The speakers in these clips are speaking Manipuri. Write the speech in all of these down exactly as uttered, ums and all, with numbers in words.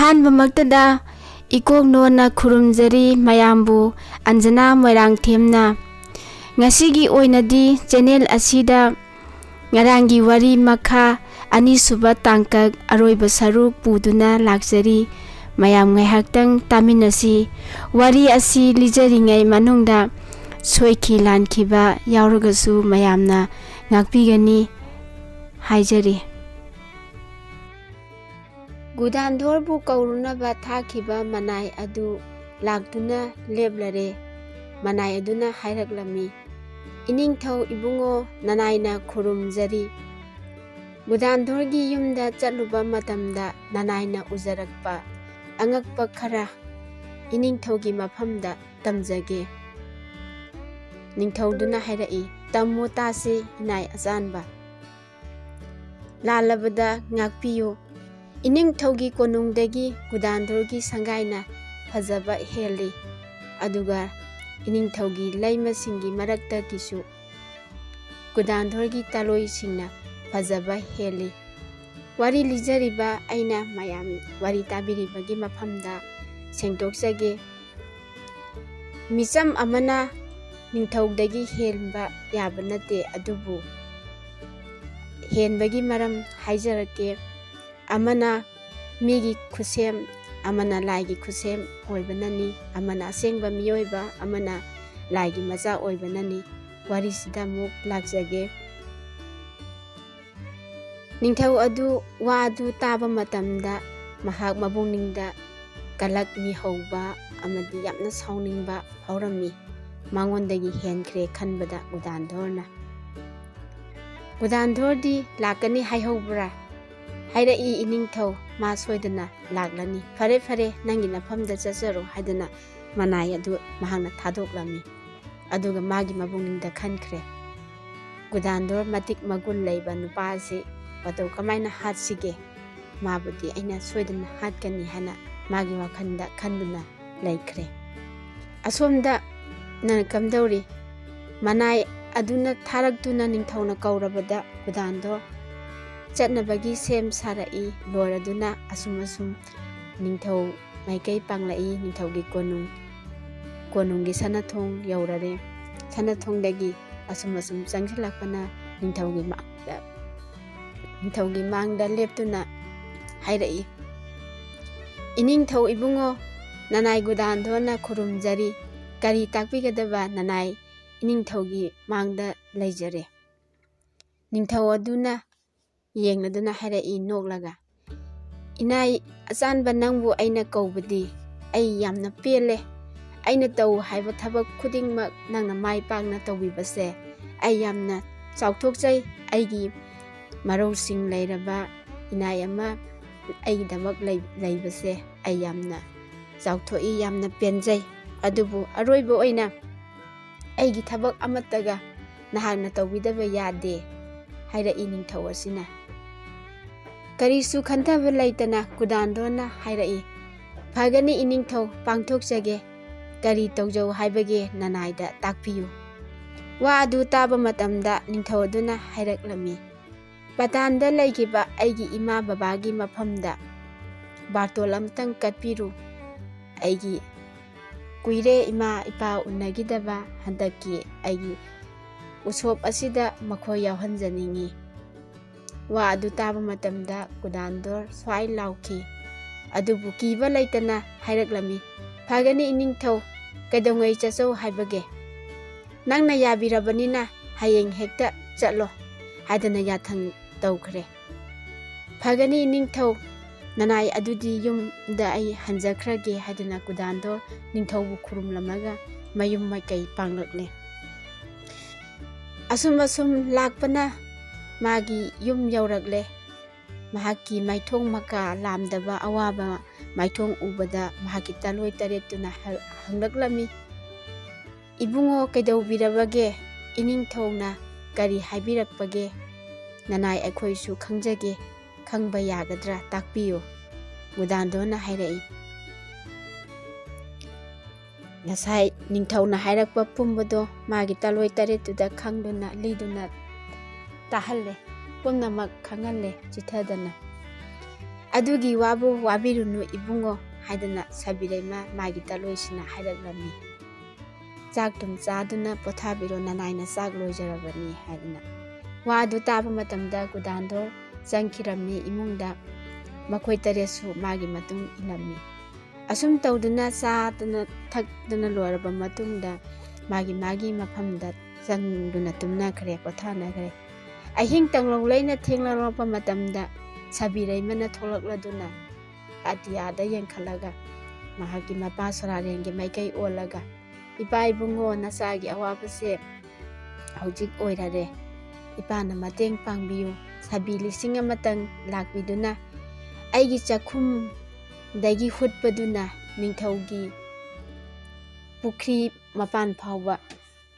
ꯑꯍꯥꯟꯕꯃꯛꯇꯗ ꯏꯀꯣꯛ ꯅꯣꯟꯅ ꯈꯨꯔꯨꯝꯖꯔꯤ ꯃꯌꯥꯝꯕꯨ꯫ ꯑꯟꯖꯅꯥ ꯃꯣꯏꯔꯥꯡꯊꯦꯝꯅ꯫ ꯉꯁꯤꯒꯤ ꯑꯣꯏꯅꯗꯤ ꯆꯦꯅꯦꯜ ꯑꯁꯤꯗ ꯉꯔꯥꯡꯒꯤ ꯋꯥꯔꯤ ꯃꯈꯥ ꯑꯅꯤꯁꯨꯕ ꯇꯥꯡꯀꯛ ꯑꯔꯣꯏꯕ ꯁꯔꯨꯛ ꯄꯨꯗꯨꯅ ꯂꯥꯛꯆꯔꯤ꯫ ꯃꯌꯥꯝ ꯉꯥꯏꯍꯥꯛꯇꯪ ꯇꯥꯃꯤꯟꯅꯁꯤ꯫ ꯋꯥꯔꯤ ꯑꯁꯤ ꯂꯤꯖꯔꯤꯉꯩ ꯃꯅꯨꯡꯗ ꯁꯣꯏꯈꯤ ꯂꯥꯟꯈꯤꯕ ꯌꯥꯎꯔꯒꯁꯨ ꯃꯌꯥꯝꯅ ꯉꯥꯛꯄꯤꯒꯅꯤ ꯍꯥꯏꯖꯔꯤ꯫ ꯒꯨꯗꯥꯟꯙꯣꯔꯕꯨ ꯀꯧꯔꯨꯅꯕ ꯊꯥꯈꯤꯕ ꯃꯅꯥꯏ ꯑꯗꯨ ꯂꯥꯛꯇꯨꯅ ꯂꯦꯞꯂꯔꯦ꯫ ꯃꯅꯥꯏ ꯑꯗꯨꯅ ꯍꯥꯏꯔꯛꯂꯝꯃꯤ, "ꯏꯅꯤꯡꯊꯧ ꯏꯕꯨꯡꯉꯣ, ꯅꯅꯥꯏꯅ ꯈꯨꯔꯨꯝꯖꯔꯤ꯫ ꯒꯨꯗꯥꯟꯙꯣꯔꯒꯤ ꯌꯨꯝꯗ ꯆꯠꯂꯨꯕ ꯃꯇꯝꯗ ꯅꯅꯥꯏꯅ ꯎꯖꯔꯛꯄ ꯑꯉꯛꯄ ꯈꯔ ꯏꯅꯤꯡꯊꯧꯒꯤ ꯃꯐꯝꯗ ꯇꯝꯖꯒꯦ꯫" ꯅꯤꯡꯊꯧꯗꯨꯅ ꯍꯥꯏꯔꯛꯏ, "ꯇꯝꯃꯨ ꯇꯥꯁꯤ, ꯏꯅꯥꯏ ꯑꯆꯥꯟꯕ꯫ ꯂꯥꯜꯂꯕꯗ ꯉꯥꯛꯄꯤꯌꯨ꯫ ꯏꯅꯤꯡꯊꯧꯒꯤ ꯀꯣꯅꯨꯡꯗꯒꯤ ꯒꯨꯗꯥꯟꯙꯣꯔꯒꯤ ꯁꯪꯒꯥꯏꯅ ꯐꯖꯕ ꯍꯦꯜꯂꯤ, ꯑꯗꯨꯒ ꯏꯅꯤꯡꯊꯧꯒꯤ ꯂꯩꯃꯁꯤꯡꯒꯤ ꯃꯔꯛꯇꯒꯤꯁꯨ ꯒꯨꯗꯥꯟꯙꯣꯔꯒꯤ ꯇꯥꯂꯣꯏꯁꯤꯡꯅ ꯐꯖꯕ ꯍꯦꯜꯂꯤ꯫" ꯋꯥꯔꯤ ꯂꯤꯖꯔꯤꯕ ꯑꯩꯅ ꯃꯌꯥꯝ ꯋꯥꯔꯤ ꯇꯥꯕꯤꯔꯤꯕꯒꯤ ꯃꯐꯝꯗ ꯁꯦꯡꯗꯣꯛꯆꯒꯦ꯫ ꯃꯤꯆꯝ ꯑꯃꯅ ꯅꯤꯡꯊꯧꯗꯒꯤ ꯍꯦꯟꯕ ꯌꯥꯕ ꯅꯠꯇꯦ, ꯑꯗꯨꯕꯨ ꯍꯦꯟꯕꯒꯤ ꯃꯔꯝ ꯍꯥꯏꯖꯔꯛꯀꯦ꯫ ꯑꯃꯅ ꯃꯤꯒꯤ ꯈꯨꯠꯁꯦꯝ, ꯑꯃꯅ ꯂꯥꯏꯒꯤ ꯈꯨꯠꯁꯦꯝ ꯑꯣꯏꯕꯅꯅꯤ, ꯑꯃꯅ ꯑꯁꯦꯡꯕ ꯃꯤꯑꯣꯏꯕ, ꯑꯃꯅ ꯂꯥꯏꯒꯤ ꯃꯆꯥ ꯑꯣꯏꯕꯅꯅꯤ꯫ ꯋꯥꯔꯤꯁꯤꯗ ꯑꯃꯨꯛ ꯂꯥꯛꯆꯒꯦ꯫ ꯅꯤꯡꯊꯧ ꯑꯗꯨ ꯋꯥ ꯑꯗꯨ ꯇꯥꯕ ꯃꯇꯝꯗ ꯃꯍꯥꯛ ꯃꯕꯨꯛꯅꯤꯡꯗ ꯀꯂꯛ ꯃꯤꯍꯧꯕ ꯑꯃꯗꯤ ꯌꯥꯝꯅ ꯁꯥꯎꯅꯤꯡꯕ ꯐꯥꯎꯔꯝꯃꯤ꯫ ꯃꯉꯣꯟꯗꯒꯤ ꯍꯦꯟꯈ꯭ꯔꯦ ꯈꯟꯕꯗ ꯒꯨꯗꯥꯟꯙꯣꯔꯅ, "ꯒꯨꯗꯥꯟꯙꯣꯔꯗꯤ ꯂꯥꯛꯀꯅꯤ ꯍꯥꯏꯍꯧꯕ꯭ꯔꯥ?" "ꯍꯥꯏꯔꯛꯏ ꯏꯅꯤꯡꯊꯧ, ꯃꯥ ꯁꯣꯏꯗꯅ ꯂꯥꯛꯂꯅꯤ꯫ ꯐꯔꯦ, ꯐꯔꯦ, ꯅꯪꯒꯤ ꯅꯐꯝꯗ ꯆꯠꯆꯔꯣ" ꯍꯥꯏꯗꯨꯅ ꯃꯅꯥꯏ ꯑꯗꯨ ꯃꯍꯥꯛꯅ ꯊꯥꯗꯣꯛꯂꯝꯃꯤ꯫ ꯑꯗꯨꯒ ꯃꯥꯒꯤ ꯃꯕꯨꯛꯅꯤꯡꯗ ꯈꯟꯈ꯭ꯔꯦ, "ꯒꯨꯗꯥꯟꯗꯣꯔ ꯃꯇꯤꯛ ꯃꯒꯨꯟ ꯂꯩꯕ ꯅꯨꯄꯥ ꯑꯁꯤ ꯃꯇꯧ ꯀꯃꯥꯏꯅ ꯍꯥꯠꯁꯤꯒꯦ? ꯃꯥꯕꯨꯗꯤ ꯑꯩꯅ ꯁꯣꯏꯗꯅ ꯍꯥꯠꯀꯅꯤ" ꯍꯥꯏꯅ ꯃꯥꯒꯤ ꯋꯥꯈꯜꯗ ꯈꯟꯗꯨꯅ ꯂꯩꯈ꯭ꯔꯦ꯫ ꯑꯁꯣꯝꯗ ꯅꯅ ꯀꯝꯗꯧꯔꯤ? ꯃꯅꯥꯏ ꯑꯗꯨꯅ ꯊꯥꯔꯛꯇꯨꯅ ꯅꯤꯡꯊꯧꯅ ꯀꯧꯔꯕꯗ ꯒꯨꯗꯥꯟꯗꯣꯔ ꯆꯠꯅꯕꯒꯤ ꯁꯦꯝ ꯁꯥꯔꯛꯏ꯫ ꯂꯣꯏꯔꯗꯨꯅ ꯑꯁꯨꯝ ꯑꯁꯨꯝ ꯅꯤꯡꯊꯧ ꯃꯥꯏꯀꯩ ꯄꯥꯡꯂꯛꯏ꯫ ꯅꯤꯡꯊꯧꯒꯤ ꯀꯣꯅꯨꯡ, ꯀꯣꯅꯨꯡꯒꯤ ꯁꯅꯥꯊꯣꯡ ꯌꯧꯔꯔꯦ꯫ ꯁꯅꯥꯊꯣꯡꯗꯒꯤ ꯑꯁꯨꯝ ꯑꯁꯨꯝ ꯆꯪꯁꯤꯜꯂꯛꯄꯅ ꯅꯤꯡꯊꯧꯒꯤ ꯃꯥꯡꯗ, ꯅꯤꯡꯊꯧꯒꯤ ꯃꯥꯡꯗ ꯂꯦꯞꯇꯨꯅ ꯍꯥꯏꯔꯛꯏ, "ꯏꯅꯤꯡꯊꯧ ꯏꯕꯨꯡꯉꯣ, ꯅꯅꯥꯏ ꯒꯨꯗꯥꯟꯗꯣꯅ ꯈꯨꯔꯨꯝꯖꯔꯤ꯫ ꯀꯔꯤ ꯇꯥꯛꯄꯤꯒꯗꯕ ꯅꯅꯥꯏ ꯏꯅꯤꯡꯊꯧꯒꯤ ꯃꯥꯡꯗ ꯂꯩꯖꯔꯦ꯫" ꯅꯤꯡꯊꯧ ꯑꯗꯨꯅ ꯌꯦꯡꯂꯗꯨꯅ ꯍꯥꯏꯔꯛꯏ ꯅꯣꯛꯂꯒ, "ꯏꯅꯥꯏ ꯑꯆꯥꯟꯕ, ꯅꯪꯕꯨ ꯑꯩꯅ ꯀꯧꯕꯗꯤ ꯑꯩ ꯌꯥꯝꯅ ꯄꯦꯜꯂꯦ꯫ ꯑꯩꯅ ꯇꯧ ꯍꯥꯏꯕ ꯊꯕꯛ ꯈꯨꯗꯤꯡꯃꯛ ꯅꯪꯅ ꯃꯥꯏ ꯄꯥꯛꯅ ꯇꯧꯕꯤꯕꯁꯦ ꯑꯩ ꯌꯥꯝꯅ ꯆꯥꯎꯊꯣꯛꯆꯩ꯫ ꯑꯩꯒꯤ ꯃꯔꯧꯁꯤꯡ ꯂꯩꯔꯕ ꯏꯅꯥꯏ ꯑꯃ ꯑꯩꯒꯤꯗꯃꯛ ꯂꯩ-, ꯂꯩꯕꯁꯦ ꯑꯩ ꯌꯥꯝꯅ ꯆꯥꯎꯊꯣꯛꯏ, ꯌꯥꯝꯅ ꯄꯦꯟꯖꯩ꯫ ꯑꯗꯨꯕꯨ ꯑꯔꯣꯏꯕ ꯑꯣꯏꯅ ꯑꯩꯒꯤ ꯊꯕꯛ ꯑꯃꯠꯇꯒ ꯅꯍꯥꯛꯅ ꯇꯧꯕꯤꯗꯕ ꯌꯥꯗꯦ," ꯍꯥꯏꯔꯛꯏ ꯅꯤꯡꯊꯧ ꯑꯁꯤꯅ꯫ ꯀꯔꯤꯁꯨ ꯈꯟꯊꯕ ꯂꯩꯇꯅ ꯒꯨꯗꯥꯟꯗꯣꯅ ꯍꯥꯏꯔꯛꯏ, "ꯐꯒꯅꯤ ꯏꯅꯤꯡꯊꯧ, ꯄꯥꯡꯊꯣꯛꯆꯒꯦ꯫ ꯀꯔꯤ ꯇꯧꯖꯧ ꯍꯥꯏꯕꯒꯦ ꯅꯅꯥꯏꯗ ꯇꯥꯛꯄꯤꯌꯨ꯫" ꯋꯥ ꯑꯗꯨ ꯇꯥꯕ ꯃꯇꯝꯗ ꯅꯤꯡꯊꯧ ꯑꯗꯨꯅ ꯍꯥꯏꯔꯛꯂꯝꯃꯤ, "ꯄꯇꯥꯟꯗ ꯂꯩꯈꯤꯕ ꯑꯩꯒꯤ ꯏꯃꯥ ꯕꯕꯥꯒꯤ ꯃꯐꯝꯗ ꯕꯥꯔꯇꯣꯟ ꯑꯃꯇꯪ ꯀꯠꯄꯤꯔꯨ꯫ ꯑꯩꯒꯤ ꯀꯨꯏꯔꯦ ꯏꯃꯥ ꯏꯄꯥ ꯎꯅꯈꯤꯗꯕ꯫ ꯍꯟꯗꯛꯀꯤ ꯑꯩꯒꯤ ꯎꯁꯣꯞ ꯑꯁꯤꯗ ꯃꯈꯣꯏ ꯌꯥꯎꯍꯟꯖꯅꯤꯡꯏ꯫" ꯋꯥ ꯑꯗꯨ ꯇꯥꯕ ꯃꯇꯝꯗ ꯒꯨꯗꯥꯟꯗꯣꯔ ꯁ꯭ꯋꯥꯏ ꯂꯥꯎꯈꯤ꯫ ꯑꯗꯨꯕꯨ ꯀꯤꯕ ꯂꯩꯇꯅ ꯍꯥꯏꯔꯛꯂꯝꯃꯤ, "ꯐꯒꯅꯤ ꯏꯅꯤꯡꯊꯧ, ꯀꯩꯗꯧꯉꯩ ꯆꯠꯆꯧ ꯍꯥꯏꯕꯒꯦ? ꯅꯪꯅ ꯌꯥꯕꯤꯔꯕꯅꯤꯅ ꯍꯌꯦꯡ ꯍꯦꯛꯇ ꯆꯠꯂꯣ," ꯍꯥꯏꯗꯅ ꯌꯥꯊꯪ ꯇꯧꯈ꯭ꯔꯦ꯫ "ꯐꯒꯅꯤ ꯏꯅꯤꯡꯊꯧ, ꯅꯅꯥꯏ ꯑꯗꯨꯗꯤ ꯌꯨꯝꯗ ꯑꯩ ꯍꯟꯖꯈ꯭ꯔꯒꯦ," ꯍꯥꯏꯗꯨꯅ ꯒꯨꯗꯥꯟꯗꯣ ꯅꯤꯡꯊꯧꯕꯨ ꯈꯨꯔꯨꯝꯂꯝꯂꯒ ꯃꯌꯨꯝ ꯃꯥꯏꯀꯩ ꯄꯥꯡꯂꯛꯂꯦ꯫ ꯑꯁꯨꯝ ꯑꯁꯨꯝ ꯂꯥꯛꯄꯅ ꯃꯥꯒꯤ ꯌꯨꯝ ꯌꯧꯔꯛꯂꯦ꯫ ꯃꯍꯥꯛꯀꯤ ꯃꯥꯏꯊꯣꯡ ꯃꯀꯥ ꯂꯥꯝꯗꯕ ꯑꯋꯥꯕ ꯃꯥꯏꯊꯣꯡ ꯎꯕꯗ ꯃꯍꯥꯛꯀꯤ ꯇꯂꯣꯏ ꯇꯔꯦꯠꯇꯨꯅ ꯍ-, ꯍꯪꯂꯛꯂꯝꯃꯤ, "ꯏꯕꯨꯡꯉꯣ, ꯀꯩꯗꯧꯕꯤꯔꯕꯒꯦ? ꯏꯅꯤꯡꯊꯧꯅ ꯀꯔꯤ ꯍꯥꯏꯕꯤꯔꯛꯄꯒꯦ? ꯅꯅꯥꯏ ꯑꯩꯈꯣꯏꯁꯨ ꯈꯪꯖꯒꯦ, ꯈꯪꯕ ꯌꯥꯒꯗ꯭ꯔꯥ? ꯇꯥꯛꯄꯤꯌꯨ꯫" ꯒꯨꯗꯥꯟꯗꯣꯅ ꯍꯥꯏꯔꯛꯏ꯫ ꯉꯁꯥꯏ ꯅꯤꯡꯊꯧꯅ ꯍꯥꯏꯔꯛꯄ ꯄꯨꯝꯕꯗꯣ ꯃꯥꯒꯤ ꯇꯂꯣꯏ ꯇꯔꯦꯠꯇꯨꯗ ꯈꯪꯗꯨꯅ, ꯂꯤꯗꯨꯅ ꯇꯥꯍꯜꯂꯦ꯫ ꯄꯨꯝꯅꯃꯛ ꯈꯪꯍꯜꯂꯦ ꯆꯤꯊꯗꯅ꯫ "ꯑꯗꯨꯒꯤ ꯋꯥꯕꯨ ꯋꯥꯕꯤꯔꯨꯅꯨ ꯏꯕꯨꯡꯉꯣ" ꯍꯥꯏꯗꯅ ꯁꯥꯕꯤꯔꯩꯃ ꯃꯥꯒꯤ ꯇꯂꯣꯏꯁꯤꯅ ꯍꯥꯏꯔꯛꯂꯝꯃꯤ꯫ "ꯆꯥꯛ ꯇꯨꯝ ꯆꯥꯗꯨꯅ ꯄꯣꯊꯥꯕꯤꯔꯣ, ꯅꯅꯥꯏꯅ ꯆꯥꯛ ꯂꯣꯏꯖꯔꯕꯅꯤ" ꯍꯥꯏꯗꯅ꯫ ꯋꯥ ꯑꯗꯨ ꯇꯥꯕ ꯃꯇꯝꯗ ꯒꯨꯗꯥꯟꯗꯣ ꯆꯪꯈꯤꯔꯝꯃꯤ ꯏꯃꯨꯡꯗ꯫ ꯃꯈꯣꯏ ꯇꯔꯦꯠꯁꯨ ꯃꯥꯒꯤ ꯃꯇꯨꯡ ꯏꯜꯂꯝꯃꯤ꯫ ꯑꯁꯨꯝ ꯇꯧꯗꯨꯅ ꯆꯥꯗꯅ ꯊꯛꯇꯨꯅ ꯂꯣꯏꯔꯕ ꯃꯇꯨꯡꯗ ꯃꯥꯒꯤ ꯃꯥꯒꯤ ꯃꯐꯝꯗ ꯆꯪꯗꯨꯅ ꯇꯨꯝꯅꯈ꯭ꯔꯦ, ꯄꯣꯊꯥꯅꯈ꯭ꯔꯦ꯫ ꯑꯍꯤꯡ ꯇꯪꯂꯧ ꯂꯩꯅ ꯊꯦꯡꯂꯛꯂꯛꯄ ꯃꯇꯝꯗ ꯁꯥꯕꯤꯔꯩꯃꯅ ꯊꯣꯛꯂꯛꯂꯗꯨꯅ ꯑꯇꯤꯌꯥꯗ ꯌꯦꯡꯈꯠꯂꯒ ꯃꯍꯥꯛꯀꯤ ꯃꯄꯥ ꯁꯣꯔꯥꯔꯦꯟꯒꯤ ꯃꯥꯏꯀꯩ ꯑꯣꯜꯂꯒ, "ꯏꯄꯥ ꯏꯕꯨꯡꯉꯣ, ꯅꯆꯥꯒꯤ ꯑꯋꯥꯕꯁꯦ ꯍꯧꯖꯤꯛ ꯑꯣꯏꯔꯔꯦ꯫ ꯏꯄꯥꯅ ꯃꯇꯦꯡ ꯄꯥꯡꯕꯤꯌꯨ꯫ ꯁꯥꯕꯤ ꯂꯤꯁꯤꯡ ꯑꯃꯇꯪ ꯂꯥꯛꯄꯤꯗꯨꯅ ꯑꯩꯒꯤ ꯆꯥꯛꯈꯨꯝꯗꯒꯤ ꯍꯨꯠꯄꯗꯨꯅ ꯅꯤꯡꯊꯧꯒꯤ ꯄꯨꯈ꯭ꯔꯤ ꯃꯄꯥꯟ ꯐꯥꯎꯕ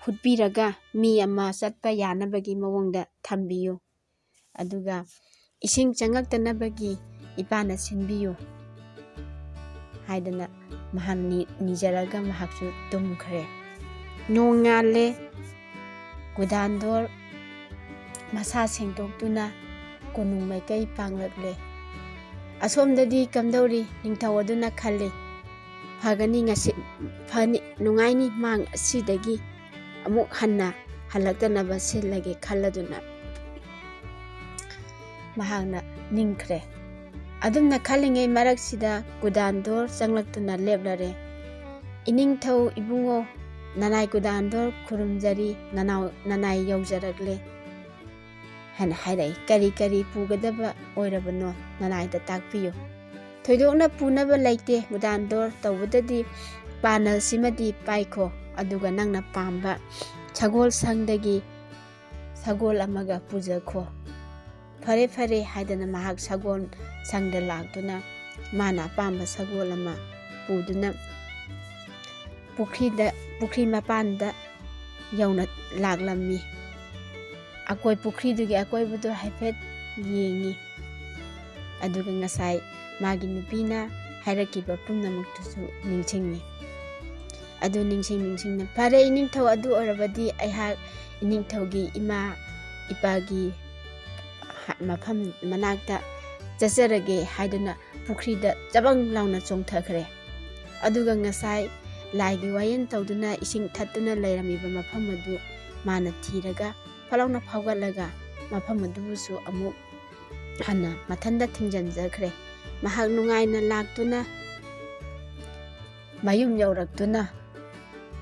ꯍꯨꯠꯄꯤꯔꯒ ꯃꯤ ꯑꯃ ꯆꯠꯄ ꯌꯥꯅꯕꯒꯤ ꯃꯑꯣꯡꯗ ꯊꯝꯕꯤꯌꯨ꯫ ꯑꯗꯨꯒ ꯏꯁꯤꯡ ꯆꯪꯉꯛꯇꯅꯕꯒꯤ ꯏꯄꯥꯅ ꯁꯤꯟꯕꯤꯌꯨ" ꯍꯥꯏꯗꯅ ꯃꯍꯥꯛ ꯅꯤ-, ꯅꯤꯖꯔꯒ ꯃꯍꯥꯛꯁꯨ ꯇꯨꯝꯈ꯭ꯔꯦ꯫ ꯅꯣꯡꯉꯥꯜꯂꯦ꯫ ꯒꯨꯗꯥꯟꯗꯣꯔ ꯃꯁꯥ ꯁꯦꯡꯗꯣꯛꯇꯨꯅ ꯀꯣꯅꯨꯡ ꯃꯥꯏꯀꯩ ꯄꯥꯡꯂꯛꯂꯦ꯫ ꯑꯁꯣꯝꯗꯗꯤ ꯀꯝꯗꯧꯔꯤ? ꯅꯤꯡꯊꯧ ꯑꯗꯨꯅ ꯈꯜꯂꯤ, "ꯐꯒꯅꯤ ꯉꯁꯤ, ꯐꯅꯤ, ꯅꯨꯡꯉꯥꯏꯅꯤ, ꯃꯥ ꯉꯁꯤꯗꯒꯤ ꯑꯃꯨꯛ ꯍꯟꯅ ꯍꯜꯂꯛꯇꯅꯕ ꯁꯤꯜꯂꯒꯦ" ꯈꯜꯂꯗꯨꯅ ꯃꯍꯥꯛꯅ ꯅꯤꯡꯈ꯭ꯔꯦ꯫ ꯑꯗꯨꯝꯅ ꯈꯜꯂꯤꯉꯩ ꯃꯔꯛꯁꯤꯗ ꯒꯨꯗꯥꯟꯗꯣꯔ ꯆꯪꯂꯛꯇꯨꯅ ꯂꯦꯞꯂꯔꯦ꯫ "ꯏꯅꯤꯡꯊꯧ ꯏꯕꯨꯡꯉꯣ, ꯅꯅꯥꯏ ꯒꯨꯗꯥꯟꯗꯣꯔ ꯈꯨꯔꯨꯝꯖꯔꯤ, ꯅꯅꯥꯎ-, ꯅꯅꯥꯏ ꯌꯧꯖꯔꯛꯂꯦ" ꯍꯥꯏꯅ ꯍꯥꯏꯔꯛꯏ꯫ "ꯀꯔꯤ ꯀꯔꯤ ꯄꯨꯒꯗꯕ ꯑꯣꯏꯔꯕꯅꯣ, ꯅꯅꯥꯏꯗ ꯇꯥꯛꯄꯤꯌꯨ"꯫ "ꯊꯣꯏꯗꯣꯛꯅ ꯄꯨꯅꯕ ꯂꯩꯇꯦ ꯒꯨꯗꯥꯟꯗꯣꯔ, ꯇꯧꯕꯗꯗꯤ ꯄꯥꯅꯜꯁꯤꯃꯗꯤ ꯄꯥꯏꯈꯣ, ꯑꯗꯨꯒ ꯅꯪꯅ ꯄꯥꯝꯕ ꯁꯒꯣꯜ ꯁꯪꯗꯒꯤ ꯁꯒꯣꯜ ꯑꯃꯒ ꯄꯨꯖꯈꯣ"꯫ "ꯐꯔꯦ ꯐꯔꯦ" ꯍꯥꯏꯗꯅ ꯃꯍꯥꯛ ꯁꯒꯣꯜ ꯁꯪꯗ ꯂꯥꯛꯇꯨꯅ ꯃꯥꯅ ꯑꯄꯥꯝꯕ ꯁꯒꯣꯜ ꯑꯃ ꯄꯨꯗꯨꯅ ꯄꯨꯈ꯭ꯔꯤꯗ, ꯄꯨꯈ꯭ꯔꯤ ꯃꯄꯥꯟꯗ ꯌꯧꯅ ꯂꯥꯛꯂꯝꯃꯤ꯫ ꯑꯀꯣꯏ-, ꯄꯨꯈ꯭ꯔꯤꯗꯨꯒꯤ ꯑꯀꯣꯏꯕꯗꯨ ꯍꯥꯏꯐꯦꯠ ꯌꯦꯡꯉꯤ꯫ ꯑꯗꯨꯒ ꯉꯁꯥꯏ ꯃꯥꯒꯤ ꯅꯨꯄꯤꯅ ꯍꯥꯏꯔꯛꯈꯤꯕ ꯄꯨꯝꯅꯃꯛꯇꯨꯁꯨ ꯅꯤꯡꯁꯤꯡꯉꯤ꯫ ꯑꯗꯨ ꯅꯤꯡꯁꯤꯡ ꯅꯤꯡꯁꯤꯡꯅ, "ꯐꯔꯦ ꯏꯅꯤꯡꯊꯧ, ꯑꯗꯨ ꯑꯣꯏꯔꯕꯗꯤ ꯑꯩꯍꯥꯛ ꯏꯅꯤꯡꯊꯧꯒꯤ ꯏꯃꯥ ꯏꯄꯥꯒꯤ ꯍ-, ꯃꯐꯝ ꯃꯅꯥꯛꯇ ꯆꯠꯆꯔꯒꯦ" ꯍꯥꯏꯗꯨꯅ ꯄꯨꯈ꯭ꯔꯤꯗ ꯆꯕꯪ ꯂꯥꯎꯅ ꯆꯣꯡꯊꯈ꯭ꯔꯦ꯫ ꯑꯗꯨꯒ ꯉꯁꯥꯏ ꯂꯥꯏꯒꯤ ꯋꯥꯌꯦꯜ ꯇꯧꯗꯨꯅ ꯏꯁꯤꯡ ꯊꯠꯇꯨꯅ ꯂꯩꯔꯝꯃꯤꯕ ꯃꯐꯝ ꯑꯗꯨ ꯃꯥꯅ ꯊꯤꯔꯒ ꯐꯠ ꯂꯥꯎꯅ ꯐꯥꯎꯒꯠꯂꯒ ꯃꯐꯝ ꯑꯗꯨꯕꯨꯁꯨ ꯑꯃꯨꯛ ꯍꯟꯅ ꯃꯊꯟꯇ ꯊꯤꯡꯖꯤꯟꯖꯈ꯭ꯔꯦ꯫ ꯃꯍꯥꯛ ꯅꯨꯡꯉꯥꯏꯅ ꯂꯥꯛꯇꯨꯅ ꯃꯌꯨꯝ ꯌꯧꯔꯛꯇꯨꯅ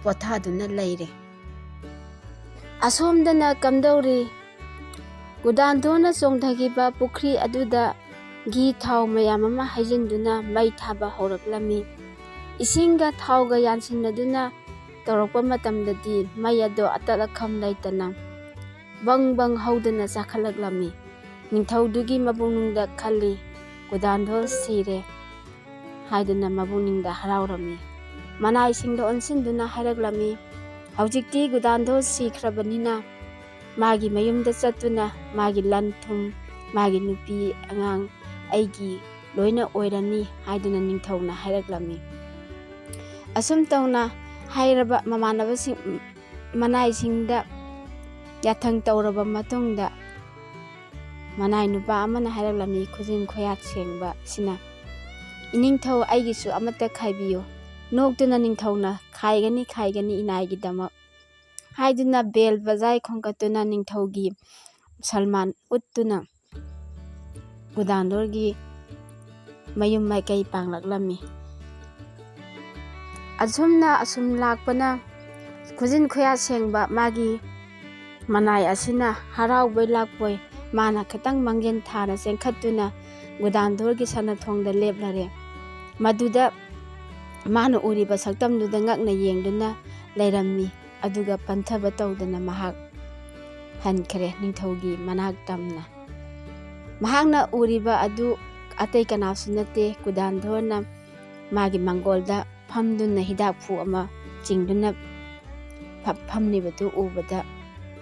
ꯄꯣꯊꯥꯗꯨꯅ ꯂꯩꯔꯦ꯫ ꯑꯁꯣꯝꯗꯅ ꯀꯝꯗꯧꯔꯤ? ꯒꯨꯗꯥꯟꯗꯣꯅ ꯆꯣꯡꯊꯈꯤꯕ ꯄꯨꯈ꯭ꯔꯤ ꯑꯗꯨꯗ ꯘꯤ ꯊꯥꯎ ꯃꯌꯥꯝ ꯑꯃ ꯍꯩꯖꯤꯟꯗꯨꯅ ꯃꯩ ꯊꯥꯕ ꯍꯧꯔꯛꯂꯝꯃꯤ꯫ ꯏꯁꯤꯡꯒ ꯊꯥꯎꯒ ꯌꯥꯟꯁꯤꯟꯅꯗꯨꯅ ꯇꯧꯔꯛꯄ ꯃꯇꯝꯗꯗꯤ ꯃꯩ ꯑꯗꯣ ꯑꯇꯠ ꯑꯈꯝ ꯂꯩꯇꯅ ꯕꯪ ꯕꯪ ꯍꯧꯗꯨꯅ ꯆꯥꯈꯠꯂꯛꯂꯝꯃꯤ꯫ ꯅꯤꯡꯊꯧꯗꯨꯒꯤ ꯃꯄꯨꯛꯅꯤꯡꯗ ꯈꯜꯂꯤ, "ꯒꯨꯗꯥꯟꯗꯣ ꯁꯤꯔꯦ" ꯍꯥꯏꯗꯨꯅ ꯃꯄꯨꯛꯅꯤꯡꯗ ꯍꯔꯥꯎꯔꯝꯃꯤ꯫ ꯃꯅꯥꯏꯁꯤꯡꯗ ꯑꯣꯟꯁꯤꯟꯗꯨꯅ ꯍꯥꯏꯔꯛꯂꯝꯃꯤ, "ꯍꯧꯖꯤꯛꯇꯤ ꯒꯨꯗꯥꯟꯗꯣ ꯁꯤꯈ꯭ꯔꯕꯅꯤꯅ ꯃꯥꯒꯤ ꯃꯌꯨꯝꯗ ꯆꯠꯇꯨꯅ ꯃꯥꯒꯤ ꯂꯟ ꯊꯨꯝ, ꯃꯥꯒꯤ ꯅꯨꯄꯤ ꯑꯉꯥꯡ ꯑꯩꯒꯤ ꯂꯣꯏꯅ ꯑꯣꯏꯔꯅꯤ" ꯍꯥꯏꯗꯨꯅ ꯅꯤꯡꯊꯧꯅ ꯍꯥꯏꯔꯛꯂꯝꯃꯤ꯫ ꯑꯁꯨꯝ ꯇꯧꯅ ꯍꯥꯏꯔꯕ ꯃꯃꯥꯟꯅꯕꯁꯤꯡ, ꯃꯅꯥꯏꯁꯤꯡꯗ ꯌꯥꯊꯪ ꯇꯧꯔꯕ ꯃꯇꯨꯡꯗ, ꯃꯅꯥꯏ ꯅꯨꯄꯥ ꯑꯃꯅ ꯍꯥꯏꯔꯛꯂꯝꯃꯤ, ꯈꯨꯖꯤꯟ ꯈꯨꯌꯥꯠ ꯁꯦꯡꯕꯁꯤꯅ, "ꯏꯅꯤꯡꯊꯧ, ꯑꯩꯒꯤꯁꯨ ꯑꯃꯠꯇ ꯈꯥꯏꯕꯤꯌꯨ꯫ ꯅꯣꯛꯇꯨꯅ ꯅꯤꯡꯊꯧꯅ, 'ꯈꯥꯏꯒꯅꯤ, ꯈꯥꯏꯒꯅꯤ ꯏꯅꯥꯏꯒꯤꯗꯃꯛ' ꯍꯥꯏꯗꯨꯅ ꯕꯦꯜ ꯕꯖꯥꯏ ꯈꯣꯡꯀꯠꯇꯨꯅ ꯅꯤꯡꯊꯧꯒꯤ ꯁꯜꯃꯥꯟ ꯎꯠꯇꯨꯅ ꯒꯨꯗꯥꯟꯗꯣꯔꯒꯤ ꯃꯌꯨꯝ ꯃꯥꯏꯀꯩ ꯄꯥꯡꯂꯛꯂꯝꯃꯤ꯫ ꯑꯁꯨꯝꯅ ꯑꯁꯨꯝ ꯂꯥꯛꯄꯅ ꯈꯨꯖꯤꯟ ꯈꯨꯌꯥ ꯁꯦꯡꯕ ꯃꯥꯒꯤ ꯃꯅꯥꯏ ꯑꯁꯤꯅ ꯍꯔꯥꯎꯕꯣꯏ ꯂꯥꯛꯄꯣꯏ ꯃꯥꯅ ꯈꯤꯇꯪ ꯃꯥꯡꯖꯤꯟ ꯊꯥꯅ ꯆꯦꯟꯈꯠꯇꯨꯅ ꯒꯨꯗꯥꯟꯗꯣꯔꯒꯤ ꯁꯅꯥꯊꯣꯡꯗ ꯂꯦꯞꯂꯔꯦ꯫ ꯃꯗꯨꯗ ꯃꯥꯅ ꯎꯔꯤꯕ ꯁꯛꯇꯝꯗꯨꯗ ꯉꯛꯅ ꯌꯦꯡꯗꯨꯅ ꯂꯩꯔꯝꯃꯤ꯫ ꯑꯗꯨꯒ ꯄꯟꯊꯕ ꯇꯧꯗꯅ ꯃꯍꯥꯛ ꯍꯟꯈ꯭ꯔꯦ ꯅꯤꯡꯊꯧꯒꯤ ꯃꯅꯥꯛ ꯇꯝꯅ꯫ ꯃꯍꯥꯛꯅ ꯎꯔꯤꯕ ꯑꯗꯨ ꯑꯇꯩ ꯀꯅꯥꯁꯨ ꯅꯠꯇꯦ, ꯒꯨꯗꯥꯟꯗꯣꯔꯅ ꯃꯥꯒꯤ ꯃꯥꯡꯒꯣꯜꯗ ꯐꯝꯗꯨꯅ ꯍꯤꯗꯥꯛꯐꯨ ꯑꯃ ꯆꯤꯡꯗꯨꯅ ꯐ-, ꯐꯝꯂꯤꯕꯗꯨ ꯎꯕꯗ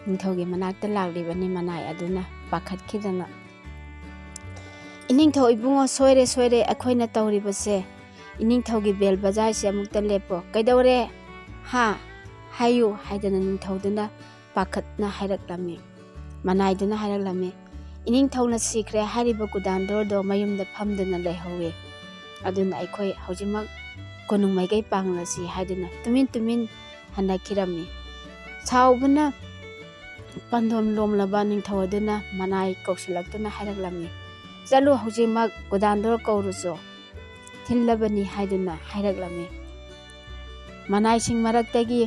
ꯅꯤꯡꯊꯧꯒꯤ ꯃꯅꯥꯛꯇ ꯂꯥꯛꯂꯤꯕꯅꯤ ꯃꯅꯥꯏ ꯑꯗꯨꯅ ꯄꯥꯈꯠꯈꯤꯗꯅ꯫ "ꯏꯅꯤꯡꯊꯧ ꯏꯕꯨꯡꯉꯣ, ꯁꯣꯏꯔꯦ, ꯁꯣꯏꯔꯦ ꯑꯩꯈꯣꯏꯅ ꯇꯧꯔꯤꯕꯁꯦ꯫ ꯏꯅꯤꯡꯊꯧꯒꯤ ꯕꯦꯜ ꯕꯖꯥꯏꯁꯦ ꯑꯃꯨꯛꯇ ꯂꯦꯞꯄꯣ꯫ ꯀꯩꯗꯧꯔꯦ? ꯍꯥ? ꯍꯥꯏꯌꯨ" ꯍꯥꯏꯗꯅ ꯅꯤꯡꯊꯧꯗꯨꯅ ꯄꯥꯈꯠꯅ ꯍꯥꯏꯔꯛꯂꯝꯃꯤ꯫ ꯃꯅꯥꯏꯗꯨꯅ ꯍꯥꯏꯔꯛꯂꯝꯃꯤ, ꯏꯅꯤꯡꯊꯧꯅ ꯁꯤꯈ꯭ꯔꯦ ꯍꯥꯏꯔꯤꯕ ꯒꯨꯗꯥꯟꯗꯣꯔꯗꯣ ꯃꯌꯨꯝꯗ ꯐꯝꯗꯨꯅ ꯂꯩꯍꯧꯋꯤ꯫ ꯑꯗꯨꯅ ꯑꯩꯈꯣꯏ ꯍꯧꯖꯤꯛꯃꯛ ꯀꯣꯅꯨꯡ ꯃꯥꯏꯀꯩ ꯄꯥꯡꯂꯁꯤ ꯍꯥꯏꯗꯨꯅ ꯇꯨꯃꯤꯟ ꯇꯨꯃꯤꯟ ꯍꯟꯅꯈꯤꯔꯝꯃꯤ꯫ ꯁꯥꯎꯕꯅ ꯄꯥꯟꯗꯣꯝ ꯂꯣꯝꯂꯕ ꯅꯤꯡꯊꯧ ꯑꯗꯨꯅ ꯃꯅꯥꯏ ꯀꯧꯁꯤꯜꯂꯛꯇꯨꯅ ꯍꯥꯏꯔꯛꯂꯝꯃꯤ, "ꯆꯠꯂꯨ, ꯍꯧꯖꯤꯛꯃꯛ ꯒꯨꯗꯥꯟꯗꯣꯔ ꯀꯧꯔꯨꯆꯣ꯫ ꯊꯤꯜꯂꯕꯅꯤ" ꯍꯥꯏꯗꯨꯅ ꯍꯥꯏꯔꯛꯂꯝꯃꯤ꯫ ꯃꯅꯥꯏꯁꯤꯡ ꯃꯔꯛꯇꯒꯤ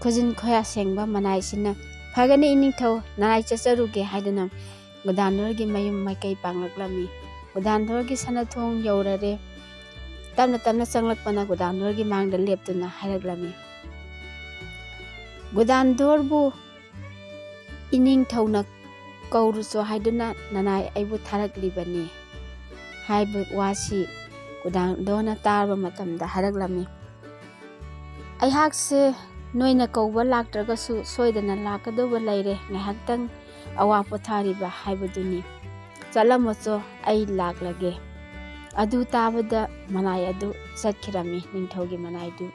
ꯈꯨꯖꯤꯟ ꯈꯨꯌꯥ ꯁꯦꯡꯕ ꯃꯅꯥꯏꯁꯤꯅ, "ꯐꯒꯅꯤ ꯏꯅꯤꯡꯊꯧ, ꯅꯅꯥꯏ ꯆꯠꯆꯔꯨꯒꯦ" ꯍꯥꯏꯗꯨꯅ ꯒꯨꯗꯥꯟꯗꯣꯔꯒꯤ ꯃꯌꯨꯝ ꯃꯥꯏꯀꯩ ꯄꯥꯡꯂꯛꯂꯝꯃꯤ꯫ ꯒꯨꯗꯥꯟꯗꯣꯔꯒꯤ ꯁꯅꯥꯊꯣꯡ ꯌꯧꯔꯔꯦ꯫ ꯇꯞꯅ ꯇꯞꯅ ꯆꯪꯂꯛꯄꯅ ꯒꯨꯗꯥꯟꯗꯣꯔꯒꯤ ꯃꯥꯡꯗ ꯂꯦꯞꯇꯨꯅ ꯍꯥꯏꯔꯛꯂꯝꯃꯤ, "ꯒꯨꯗꯥꯟꯗꯣꯔꯕꯨ ꯏꯅꯤꯡꯊꯧꯅ ꯀꯧꯔꯨꯆꯣ ꯍꯥꯏꯗꯨꯅ ꯅꯅꯥꯏ ꯑꯩꯕꯨ ꯊꯥꯔꯛꯂꯤꯕꯅꯤ" ꯍꯥꯏꯕ ꯋꯥꯁꯤ ꯒꯨꯗꯥꯟꯗꯣꯔꯅ ꯇꯥꯔꯕ ꯃꯇꯝꯗ ꯍꯥꯏꯔꯛꯂꯝꯃꯤ, "ꯑꯩꯍꯥꯛꯁꯦ ꯅꯣꯏꯅ ꯀꯧꯕ ꯂꯥꯛꯇ꯭ꯔꯒꯁꯨ ꯁꯣꯏꯗꯅ ꯂꯥꯛꯀꯗꯧꯕ ꯂꯩꯔꯦ, ꯉꯥꯏꯍꯥꯛꯇꯪ ꯑꯋꯥ ꯄꯣꯊꯥꯔꯤꯕ ꯍꯥꯏꯕꯗꯨꯅꯤ꯫ ꯆꯠꯂꯝꯃꯣꯆꯣ, ꯑꯩ ꯂꯥꯛꯂꯒꯦ"꯫ ꯑꯗꯨ ꯇꯥꯕꯗ ꯃꯅꯥꯏ ꯑꯗꯨ ꯆꯠꯈꯤꯔꯝꯃꯤ, ꯅꯤꯡꯊꯧꯒꯤ ꯃꯅꯥꯏꯗꯨ꯫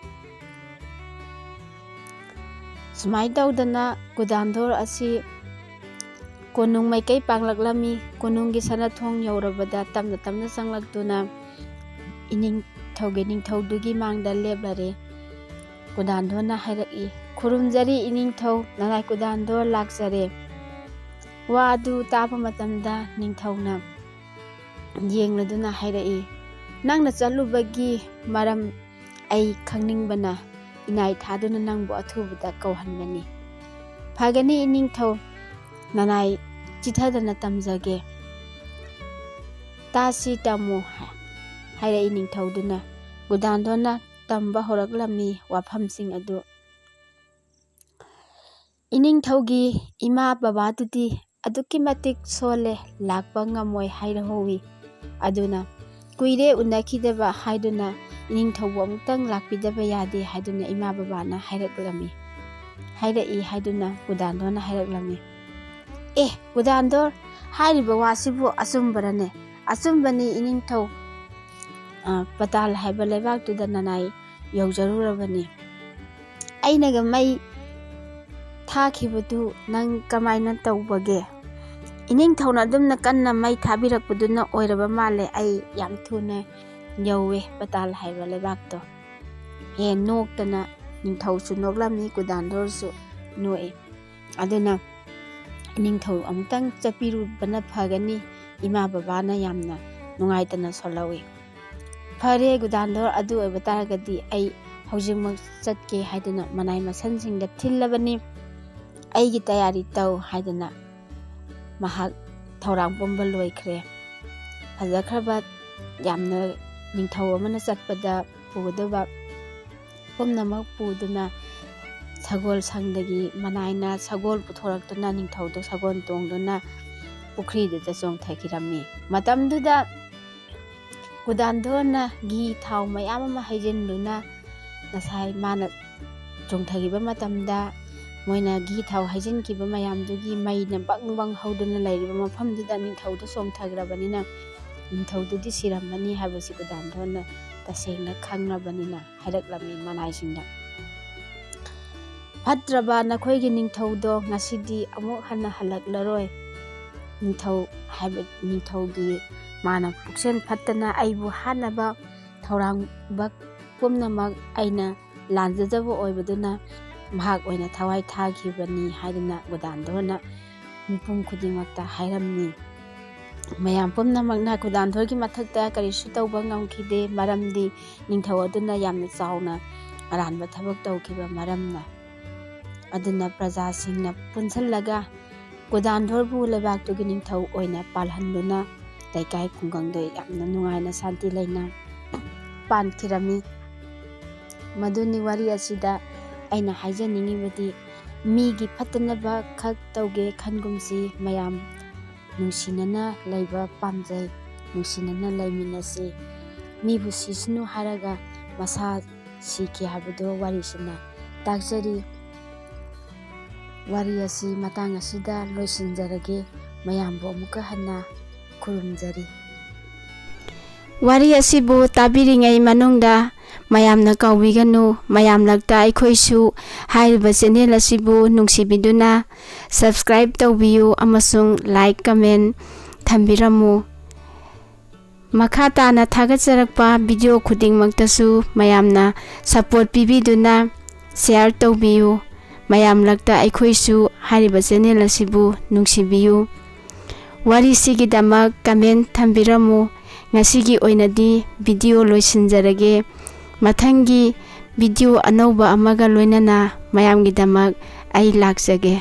ꯁꯨꯃꯥꯏꯅ ꯇꯧꯗꯅ ꯒꯨꯗꯥꯟꯗꯣꯔ ꯑꯁꯤ ꯀꯣꯅꯨꯡ ꯃꯥꯏꯀꯩ ꯄꯥꯡꯂꯛꯂꯝꯃꯤ꯫ ꯀꯣꯅꯨꯡꯒꯤ ꯁꯅꯥꯊꯣꯡ ꯌꯧꯔꯕꯗ ꯇꯞꯅ ꯇꯞꯅ ꯆꯪꯂꯛꯇꯨꯅ ꯏꯅꯤꯡꯊꯧꯒꯤ ꯅꯤꯡꯊꯧꯗꯨꯒꯤ ꯃꯥꯡꯗ ꯂꯦꯞꯂꯔꯦ꯫ ꯒꯨꯗꯥꯟꯗꯣꯔꯅ ꯍꯥꯏꯔꯛꯏ, "ꯈꯨꯔꯨꯝꯖꯔꯤ ꯏꯅꯤꯡꯊꯧ, ꯅꯅꯥꯏ ꯒꯨꯗꯥꯟꯗꯣꯔ ꯂꯥꯛꯆꯔꯦ"꯫ ꯋꯥ ꯑꯗꯨ ꯇꯥꯕ ꯃꯇꯝꯗ ꯅꯤꯡꯊꯧꯅ ꯌꯦꯡꯂꯗꯨꯅ ꯍꯥꯏꯔꯛꯏ, "ꯅꯪꯅ ꯆꯠꯂꯨꯕꯒꯤ ꯃꯔꯝ ꯑꯩ ꯈꯪꯅꯤꯡꯕꯅ ꯏꯅꯥꯏ ꯊꯥꯗꯨꯅ ꯅꯪꯕꯨ ꯑꯊꯨꯕꯗ ꯀꯧꯍꯟꯕꯅꯤ"꯫ "ꯐꯒꯅꯤ ꯏꯅꯤꯡꯊꯧ, ꯅꯅꯥꯏ ꯆꯤꯊꯗꯅ ꯇꯝꯖꯒꯦ"꯫ "ꯇꯥꯁꯤ ꯇꯝꯃꯨ" ꯍꯥꯏꯔꯛꯏ ꯅꯤꯡꯊꯧꯗꯨꯅ꯫ ꯒꯨꯗꯥꯟꯗꯣꯔꯅ ꯇꯝꯕ ꯍꯧꯔꯛꯂꯝꯃꯤ ꯋꯥꯐꯝꯁꯤꯡ ꯑꯗꯨ꯫ ꯏꯅꯤꯡꯊꯧꯒꯤ ꯏꯃꯥ ꯕꯕꯥꯗꯨꯗꯤ ꯑꯗꯨꯛꯀꯤ ꯃꯇꯤꯛ ꯁꯣꯜꯂꯦ, ꯂꯥꯛꯄ ꯉꯝꯃꯣꯏ ꯍꯥꯏꯔꯍꯧꯋꯤ꯫ ꯑꯗꯨꯅ ꯀꯨꯏꯔꯦ ꯎꯅꯈꯤꯗꯕ ꯍꯥꯏꯗꯨꯅ ꯏꯅꯤꯡꯊꯧꯕꯨ ꯑꯃꯨꯛꯇꯪ ꯂꯥꯛꯄꯤꯗꯕ ꯌꯥꯗꯦ ꯍꯥꯏꯗꯨꯅ ꯏꯃꯥ ꯕꯕꯥꯅ ꯍꯥꯏꯔꯛꯂꯝꯃꯤ꯫ ꯍꯥꯏꯔꯛꯏ ꯍꯥꯏꯗꯨꯅ ꯒꯨꯗꯥꯟꯗꯣꯔꯅ ꯍꯥꯏꯔꯛꯂꯝꯃꯤ꯫ "ꯑꯦ, ꯒꯨꯗꯥꯟꯗꯣꯔ, ꯍꯥꯏꯔꯤꯕ ꯋꯥꯁꯤꯕꯨ ꯑꯆꯨꯝꯕꯔꯅꯦ?" "ꯑꯆꯨꯝꯕꯅꯤ ꯏꯅꯤꯡꯊꯧ, ꯑ, ꯄꯇꯥꯜ ꯍꯥꯏꯕ ꯂꯩꯕꯥꯛꯇꯨꯗ ꯅꯅꯥꯏ ꯌꯧꯖꯔꯨꯔꯕꯅꯤ꯫ ꯑꯩꯅꯒ ꯃꯩ ꯊꯥꯈꯤꯕꯗꯨ ꯅꯪ ꯀꯃꯥꯏꯅ ꯇꯧꯕꯒꯦ?" ꯏꯅꯤꯡꯊꯧꯅ ꯑꯗꯨꯝꯅ ꯀꯟꯅ ꯃꯩ ꯊꯥꯕꯤꯔꯛꯄꯗꯨꯅ ꯑꯣꯏꯔꯕ ꯃꯥꯜꯂꯦ꯫ ꯑꯩ ꯌꯥꯝ ꯊꯨꯅ ꯌꯧꯋꯦ ꯄꯇꯥꯜ ꯍꯥꯏꯕ ꯂꯩꯕꯥꯛꯇꯣ꯫ ꯍꯦ ꯅꯣꯛꯇꯅ ꯅꯤꯡꯊꯧꯁꯨ ꯅꯣꯛꯂꯝꯃꯤ, ꯒꯨꯗꯥꯟꯗꯣꯔꯁꯨ ꯅꯣꯛꯏ꯫ ꯑꯗꯨꯅ ꯅꯤꯡꯊꯧ ꯑꯃꯨꯛꯇꯪ ꯆꯠꯄꯤꯔꯨꯕꯅ ꯐꯒꯅꯤ, ꯏꯃꯥ ꯕꯕꯥꯅ ꯌꯥꯝꯅ ꯅꯨꯡꯉꯥꯏꯇꯅ ꯁꯣꯜꯍꯧꯏ꯫ ꯐꯔꯦ ꯒꯨꯗꯥꯟꯗꯣꯔ, ꯑꯗꯨ ꯑꯣꯏꯕ ꯇꯥꯔꯒꯗꯤ ꯑꯩ ꯍꯧꯖꯤꯛꯃꯛ ꯆꯠꯀꯦ ꯍꯥꯏꯗꯨꯅ ꯃꯅꯥꯏ ꯃꯁꯟꯁꯤꯡꯗ ꯊꯤꯜꯂꯕꯅꯤ꯫ ꯑꯩꯒꯤ ꯇꯌꯥꯔꯤ ꯇꯧ ꯍꯥꯏꯗꯅ ꯃꯍꯥꯛ ꯊꯧꯔꯥꯡ ꯄꯨꯝꯕ ꯂꯣꯏꯈ꯭ꯔꯦ꯫ ꯐꯖꯈ꯭ꯔꯕ, ꯌꯥꯝꯅ ꯅꯤꯡꯊꯧ ꯑꯃꯅ ꯆꯠꯄꯗ ꯄꯨꯒꯗꯕ ꯄꯨꯝꯅꯃꯛ ꯄꯨꯗꯨꯅ ꯁꯒꯣꯜ ꯁꯪꯗꯒꯤ ꯃꯅꯥꯏꯅ ꯁꯒꯣꯜ ꯄꯨꯊꯣꯔꯛꯇꯨꯅ ꯅꯤꯡꯊꯧꯗꯨ ꯁꯒꯣꯜ ꯇꯣꯡꯗꯨꯅ ꯄꯨꯈ꯭ꯔꯤꯗꯨꯗ ꯆꯣꯡꯊꯈꯤꯔꯝꯃꯤ꯫ ꯃꯇꯝꯗꯨꯗ ꯒꯨꯗꯥꯟꯗꯣꯔꯅ ꯘꯤ ꯊꯥꯎ ꯃꯌꯥꯝ ꯑꯃ ꯍꯩꯖꯤꯟꯗꯨꯅ ꯉꯁꯥꯏ ꯃꯥꯅ ꯆꯣꯡꯊꯈꯤꯕ ꯃꯇꯝꯗ ꯃꯣꯏꯅ ꯘꯤ ꯊꯥꯎ ꯍꯩꯖꯤꯟꯈꯤꯕ ꯃꯌꯥꯝꯗꯨꯒꯤ ꯃꯩꯅ ꯕꯪ ꯕꯪ ꯍꯧꯗꯨꯅ ꯂꯩꯔꯤꯕ ꯃꯐꯝꯗꯨꯗ ꯅꯤꯡꯊꯧꯗꯨ ꯆꯣꯡꯊꯈ꯭ꯔꯕꯅꯤꯅ ꯅꯤꯡꯊꯧꯗꯨꯗꯤ ꯁꯤꯔꯝꯃꯅꯤ ꯍꯥꯏꯕꯁꯤ ꯒꯨꯗꯥꯟꯗꯣꯔꯅ ꯇꯁꯦꯡꯅ ꯈꯪꯂꯕꯅꯤꯅ ꯍꯥꯏꯔꯛꯂꯝꯃꯤ ꯃꯅꯥꯏꯁꯤꯡꯗ꯫ ꯐꯠꯇ꯭ꯔꯕ ꯅꯈꯣꯏꯒꯤ ꯅꯤꯡꯊꯧꯗꯣ ꯉꯁꯤꯗꯤ ꯑꯃꯨꯛ ꯍꯟꯅ ꯍꯜꯂꯛꯂꯔꯣꯏ꯫ ꯅꯤꯡꯊꯧ ꯍꯥꯏꯕ ꯅꯤꯡꯊꯧꯒꯤ ꯃꯥꯅ ꯄꯨꯛꯆꯦꯜ ꯐꯠꯇꯅ ꯑꯩꯕꯨ ꯍꯥꯠꯅꯕ ꯊꯧꯔꯥꯡꯕ ꯄꯨꯝꯅꯃꯛ ꯑꯩꯅ ꯂꯥꯟꯖꯗꯕ ꯑꯣꯏꯕꯗꯨꯅ ꯃꯍꯥꯛ ꯑꯣꯏꯅ ꯊꯋꯥꯏ ꯊꯥꯈꯤꯕꯅꯤ ꯍꯥꯏꯗꯨꯅ ꯒꯨꯗꯥꯟꯗꯣꯔꯅ ꯃꯤꯄꯨꯝ ꯈꯨꯗꯤꯡꯃꯛꯇ ꯍꯥꯏꯔꯝꯃꯤ꯫ ꯃꯌꯥꯝ ꯄꯨꯝꯅꯃꯛꯅ ꯒꯨꯗꯥꯟꯗꯣꯔꯒꯤ ꯃꯊꯛꯇ ꯀꯔꯤꯁꯨ ꯇꯧꯕ ꯉꯝꯈꯤꯗꯦ, ꯃꯔꯝꯗꯤ ꯅꯤꯡꯊꯧ ꯑꯗꯨꯅ ꯌꯥꯝꯅ ꯆꯥꯎꯅ ꯑꯔꯥꯟꯕ ꯊꯕꯛ ꯇꯧꯈꯤꯕ ꯃꯔꯝꯅ꯫ ꯑꯗꯨꯅ ꯄ꯭ꯔꯖꯥꯁꯤꯡꯅ ꯄꯨꯟꯁꯤꯜꯂꯒ ꯒꯨꯗꯥꯟꯗꯣꯔꯕꯨ ꯂꯩꯕꯥꯛꯇꯨꯒꯤ ꯅꯤꯡꯊꯧ ꯑꯣꯏꯅ ꯄꯥꯜꯍꯟꯗꯨꯅ ꯂꯩꯀꯥꯏ ꯈꯨꯡꯒꯪꯗ ꯌꯥꯝꯅ ꯅꯨꯡꯉꯥꯏꯅ ꯁꯥꯟꯇꯤ ꯂꯩꯅ ꯄꯥꯟꯈꯤꯔꯝꯃꯤ꯫ ꯃꯗꯨꯅꯤ ꯋꯥꯔꯤ ꯑꯁꯤꯗ ꯑꯩꯅ ꯍꯥꯏꯖꯅꯤꯡꯉꯤꯕꯗꯤ, ꯃꯤꯒꯤ ꯐꯠꯇꯅꯕ ꯈꯛ ꯇꯧꯒꯦ ꯈꯟꯒꯨꯝꯁꯤ, ꯃꯌꯥꯝ ꯅꯨꯡꯁꯤꯅꯅ ꯂꯩꯕ ꯄꯥꯝꯖꯩ, ꯅꯨꯡꯁꯤꯅꯅ ꯂꯩꯃꯤꯟꯅꯁꯤ꯫ ꯃꯤꯕꯨ ꯁꯤꯁꯅꯨ ꯍꯥꯏꯔꯒ ꯃꯁꯥ ꯁꯤꯈꯤ ꯍꯥꯏꯕꯗꯣ ꯋꯥꯔꯤꯁꯤꯅ ꯇꯥꯛꯆꯔꯤ꯫ ꯋꯥꯔꯤ ꯑꯁꯤ ꯃꯇꯥꯡ ꯑꯁꯤꯗ ꯂꯣꯏꯁꯤꯟꯖꯔꯒꯦ꯫ ꯃꯌꯥꯝꯕꯨ ꯑꯃꯨꯛꯀ ꯍꯟꯅ ꯈꯨꯔꯨꯝꯖꯔꯤ꯫ ꯋꯥꯔꯤ ꯑꯁꯤꯕꯨ ꯇꯥꯕꯤꯔꯤꯉꯩ ꯃꯅꯨꯡꯗ ꯃꯌꯥꯝꯅ ꯀꯥꯎꯕꯤꯒꯅꯨ꯫ ꯃꯌꯥꯝ ꯂꯛꯇ ꯑꯩꯈꯣꯏꯁꯨ ꯍꯥꯏꯔꯤꯕ ꯆꯦꯅꯦꯜ ꯑꯁꯤꯕꯨ ꯅꯨꯡꯁꯤꯕꯤꯗꯨꯅ subscribe ꯇꯧꯕꯤꯌꯨ ꯑꯃꯁꯨꯡ like, comment ꯊꯝꯕꯤꯔꯝꯃꯨ꯫ ꯃꯈꯥ ꯇꯥꯅ ꯊꯥꯒꯠꯆꯔꯛꯄ video ꯈꯨꯗꯤꯡꯃꯛꯇꯁꯨ ꯃꯌꯥꯝꯅ support ꯄꯤꯕꯤꯗꯨꯅ share ꯇꯧꯕꯤꯌꯨ꯫ ꯃꯌꯥꯝ ꯂꯛꯇ ꯑꯩꯈꯣꯏꯁꯨ ꯍꯥꯏꯔꯤꯕ ꯆꯦꯅꯦꯜ ꯑꯁꯤꯕꯨ ꯅꯨꯡꯁꯤꯕꯤꯌꯨ꯫ ꯋꯥꯔꯤꯁꯤꯒꯤꯗꯃꯛ comment ꯊꯝꯕꯤꯔꯝꯃꯨ꯫ ꯉꯁꯤꯒꯤ ꯑꯣꯏꯅꯗꯤ video ꯂꯣꯏꯁꯤꯟꯖꯔꯒꯦ꯫ ꯃꯊꯪꯒꯤ video ꯑꯅꯧꯕ ꯑꯃꯒ ꯂꯣꯏꯅꯅ ꯃꯌꯥꯝꯒꯤꯗꯃꯛ ꯑꯩ ꯂꯥꯛꯆꯒꯦ꯫